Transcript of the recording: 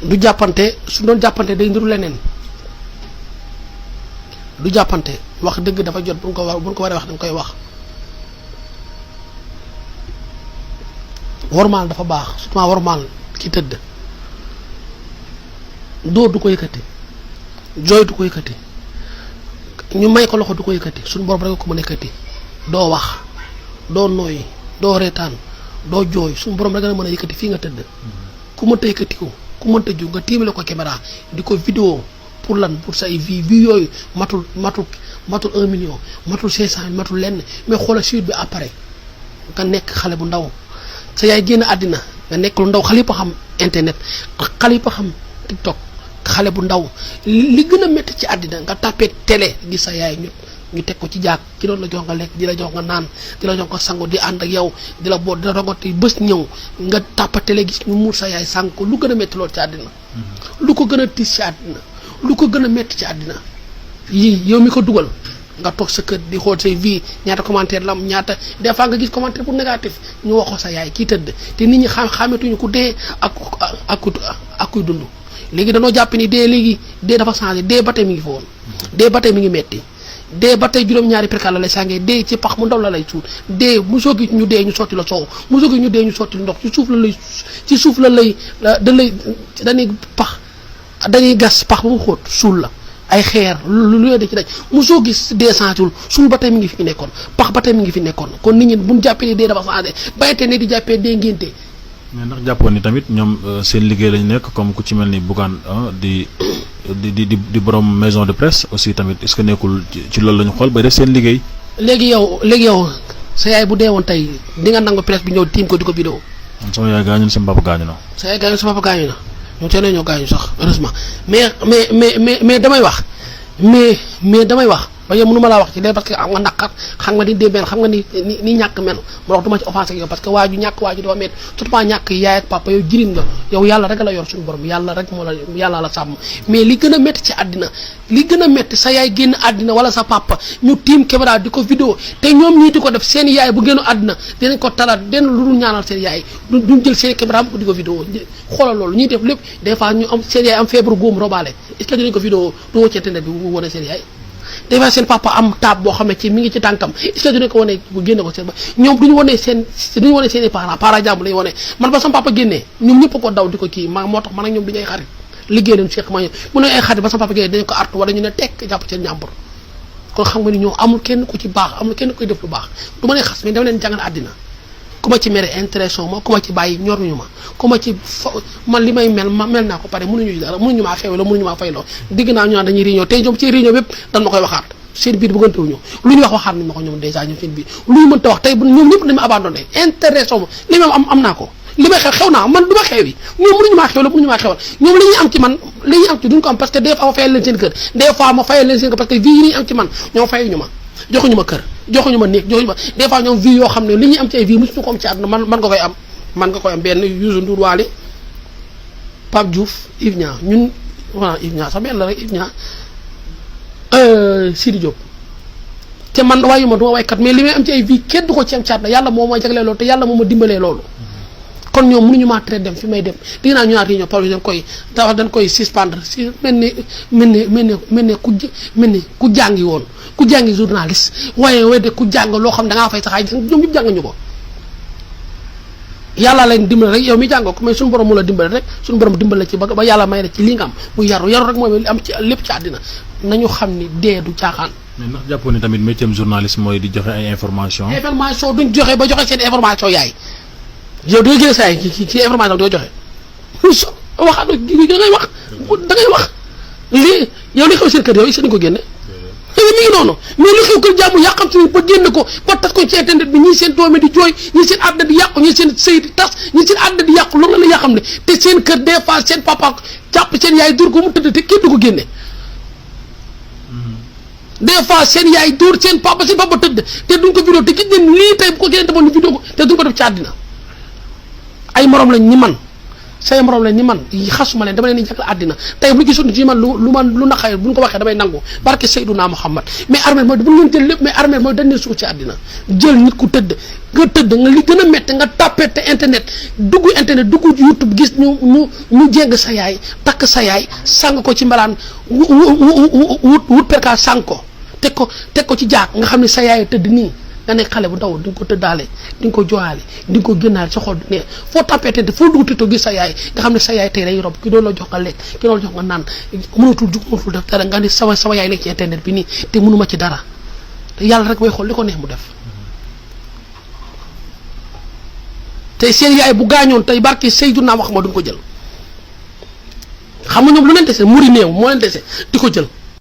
du jàppante su doon jàppante day nduru leneen du jàppante wax dëgg dafa jot bu ñu ko waree wax dañ koy wax wormaal dafa baax surtout wormaal ki tëdd dóor du ko yëkkati jooy du ko yëkkati ñu may ko loxo du ko yëkkati suñu borom rek ko mën a yëkkati doo wax doo nooy doo reetaan doo jooy suñu borom rek la mën a yëkkati fii nga tëdd ku mënta yëkkati ko ku mënta ju nga tiimale ko caméra di ko vidéo pour lan pour say vie yooyu matul 1 million matul 500 matul lenn mais xoolal suite bi après nga nekk xale bu ndaw sa yaay génn àddina nga nekk lu ndaw xale yëpp a xam internet xale yëpp a xam TikTok xale bu ndaw li gën a métti ci àddina nga tàppee télé gis sa yaay ñu teg ko ci jaag ki doon la jox nga lekk di la jox nga naan di la jox nga sango di ànd ak yow di la boot di la rogoti bés ñëw nga tàppa télé gis ñu muur sa yaay sànq ko lu gën a métti loolu ci àddina lu ko gën a tiis ci àddina lu ko gën a métti ci àddina yii yow mi ko dugal nga toog sa kër di xool say vie ñaata commentaire lam ñaata des fois nga gis commentaire bu négatif ñu waxoo sa yaay kii tëdd te nit ñi xametuñu ku dee ak kuy dund léegi danoo jàpp ni dee dafa changé dee ba tey mi ngi fa woon dee ba tey mi ngi metti dee ba tey juróom-ñaari perkal la lay sàngee dee ci pax mu ndaw la lay suul dee mosoo gis ñu dee ñu sotti la soow mosoo gis ñu dee ñu sotti la ndox ci suuf la lay dañuy pax dañuy gas pax ba mu xóot suul la ay xeer lu leen di ci daj mosoo gis dee changé suul ba tey mi ngi fi nekkoon pax ba tey mi ngi fi nekkoon kon nit ñi buñ jàppee ni dee dafa changé bayte ne di jàppee dee ngénte mais ndax jàppoon ni tamit ñoom seen liggéey lañu nekk comme ku ci mel ni Bougane di borom maison de presse aussi tamit est-ce que nekkul ci loolu la ñu xool ba def seen liggéey. léegi yow sa yaay bu dee woon tey di nga nangu presse bi ñëw tiim ko di ko vidéo. sama yaay gaañu na sama papa gaañu na. sa yaay gaañu sama papa gaañu na ñoom teel nañoo gaañu sax heureusement mais damay wax mais damay wax. ba yow mënu ma laa wax ci dee parce que am nga naqar xam nga ni dee benn xam nga ni ñàkk mel ma wax du ma ci offensé ak yow parce que waaju ñàkk waaju dafa métti surtout ñàkk yaay ak papa yow jirim nga yow yàlla rek la yor suñu borom yàlla rek moo la yàlla la sàmm mais li gën a métti ci àddina li gën a métti sa yaay génn àddina wala sa papa ñu tiim caméra di ko vidéo te ñoom ñii di ko def seen yaay bu génn àddina dinañ ko talaat den lu dul ñaanal seen yaay duñ jël seen caméra di ko vidéo xoolal loolu ñuy def lépp des fois ñu am seen yaay am feebaru góom robaale est-ce que dinañ ko vidéo du woo ci internet bi bu wane seen yaay des fois seen papa am taab boo xam ne ci mi ngi ci tànkam est-ce que dinañ ko wane bu génne ko seen ba ñoom duñu wane seen i parents jàmm lañu wane man ba sama papa génnee ñoom ñëpp ko daw di ko kii moo tax man ak ñoom duñu ay xarit liggéey leen Cheikh ma ñoom mu ne ay xarit ba sama papa génnee dañu ko artu wala ñu ne tekk jàpp seen ñàmbur kon xam nga ni ñoom amul kenn ku ci baax amul kenn kuy def lu baax du ma ne xas mais dama leen jàngal àddina ku ma ci mere intéressant ma ku ma ci bàyyi ñoruñu ma ku ma ci man li may mel naa ko pare mënuñu dara mënuñu maa xewloo mënuñu maa fayloo digg naa ñu naan dañuy réunion tey ñoom ci réunion bépp dañ ma koy waxaat seen biir bëggantewuñu lu ñu waxaat nañ ma ko ñoom dèjà ñoom seen biir lu ñu mënta wax tey ñoom ñëpp dañ ma abandonné intéressant ma li may am naa ko li may xew naa man du ma xewi ñoom mënuñu maa xewloo mënuñu maa xewal ñoom li ñuy am ci man li ñuy am ci duñ ko am parce que des fois ma fayal leen seen kër des fois ma fayal leen seen kër parce que vie yi ñuy am ci man ñoom fayuñu ma joxuñu ma kër joxuñu ma néeg joxuñu ma des fois ñoom vie yoo xam ne li ñuy am ci ay vie mosuñu ko am ci àdduna man nga koy am benn Youssou Ndour Wally Pape Diouf Yves Niang ñun voilà Yves Niang sax benn la rek Yves Niang Sidi Diop te man waayu ma du ma waykat mais li may am ci ay vie kenn du ko ci am ci àdduna yàlla moo ma jaglee loolu te yàlla moo ma dimbalee loolu kon ñoom mënuñu maa traité dem fi may dem dégg naa ñu naan réunion Paul dañ koy suspendre si mel ni ku jàngi woon ku jàngi journaliste waaye wedde ku jàng loo xam da ngaa fay sax ay ñoom ñëpp jàng ñu ko yàlla leen dimbale rek yow mi jàngoo ko mais suñu borom mu la dimbale rek suñu borom dimbale ci ba yàlla may la ci li nga am mu yaru rek mooy li am ci lépp ci àddina nañu xam ni dee du caaxaan. mais ndax jàppoon ni tamit métier journaliste mooy di joxe ay information duñ joxe ba joxe seen information yaay yow da ngay gën saa yi ci information doo joxe waxaat da ngay wax lii yow li xew seen kër yow is nañu ko génne mi ngi noonu mais li xew kër jàmm yàqam ci ba génn ko ba tas ko ci internet bi ñii seen doome di jooy ñii seen àddina di yàqu ñii seen sëy di tas ñii seen àddina di yàqu loolu la yàqam ne te seen kër des fois seen papa jàpp seen yaay dóor ko mu tëdd te kenn du ko génne des fois seen yaay dóor seen papa tëdd te duñ ko vidéo te gis ngeen lii tey bu ko génne demoon ñu vidéo ko te duñ ko def ci àddina ay morom lañ ñi man say morom leen ni man xasuma leen dama leen di jagal àddina tey bu gisoon ci man lu naqay bu ñu ko waxee damay nangu barke Seydunaa Muhammad mais armée mooy bu ngeen jël lépp mais armée mooy dañ ne suuf ci àddina jël nit ku tëdd nga li gën a métti nga tapé te internet dugg YouTube gis ñu jéng sa yaay takk sa yaay sàng ko ci mbalaan wut perka sàng ko teg ko ci jaag nga xam ne sa yaay tëdd nii nga nekk xale bu ndaw di nga ko tëddaale di nga ko joxaale di nga ko génnaale sa xol ne foo tapé te foo dugg tito gis sa yaay nga xam ne sa yaay tey day rob ki doon la jox nga lekk ki doon la jox nga naan mënatul def dara nga ne sama yaay nekk ci internet bi nii te mënuma ci dara te yàlla rek may xool li ko neex mu def tey seen yaay bu gaañoon tey barke Seydunaa Muhammad duñ ko jël xam nga ñoom lu leen dese muri néew moo leen dese di ko jël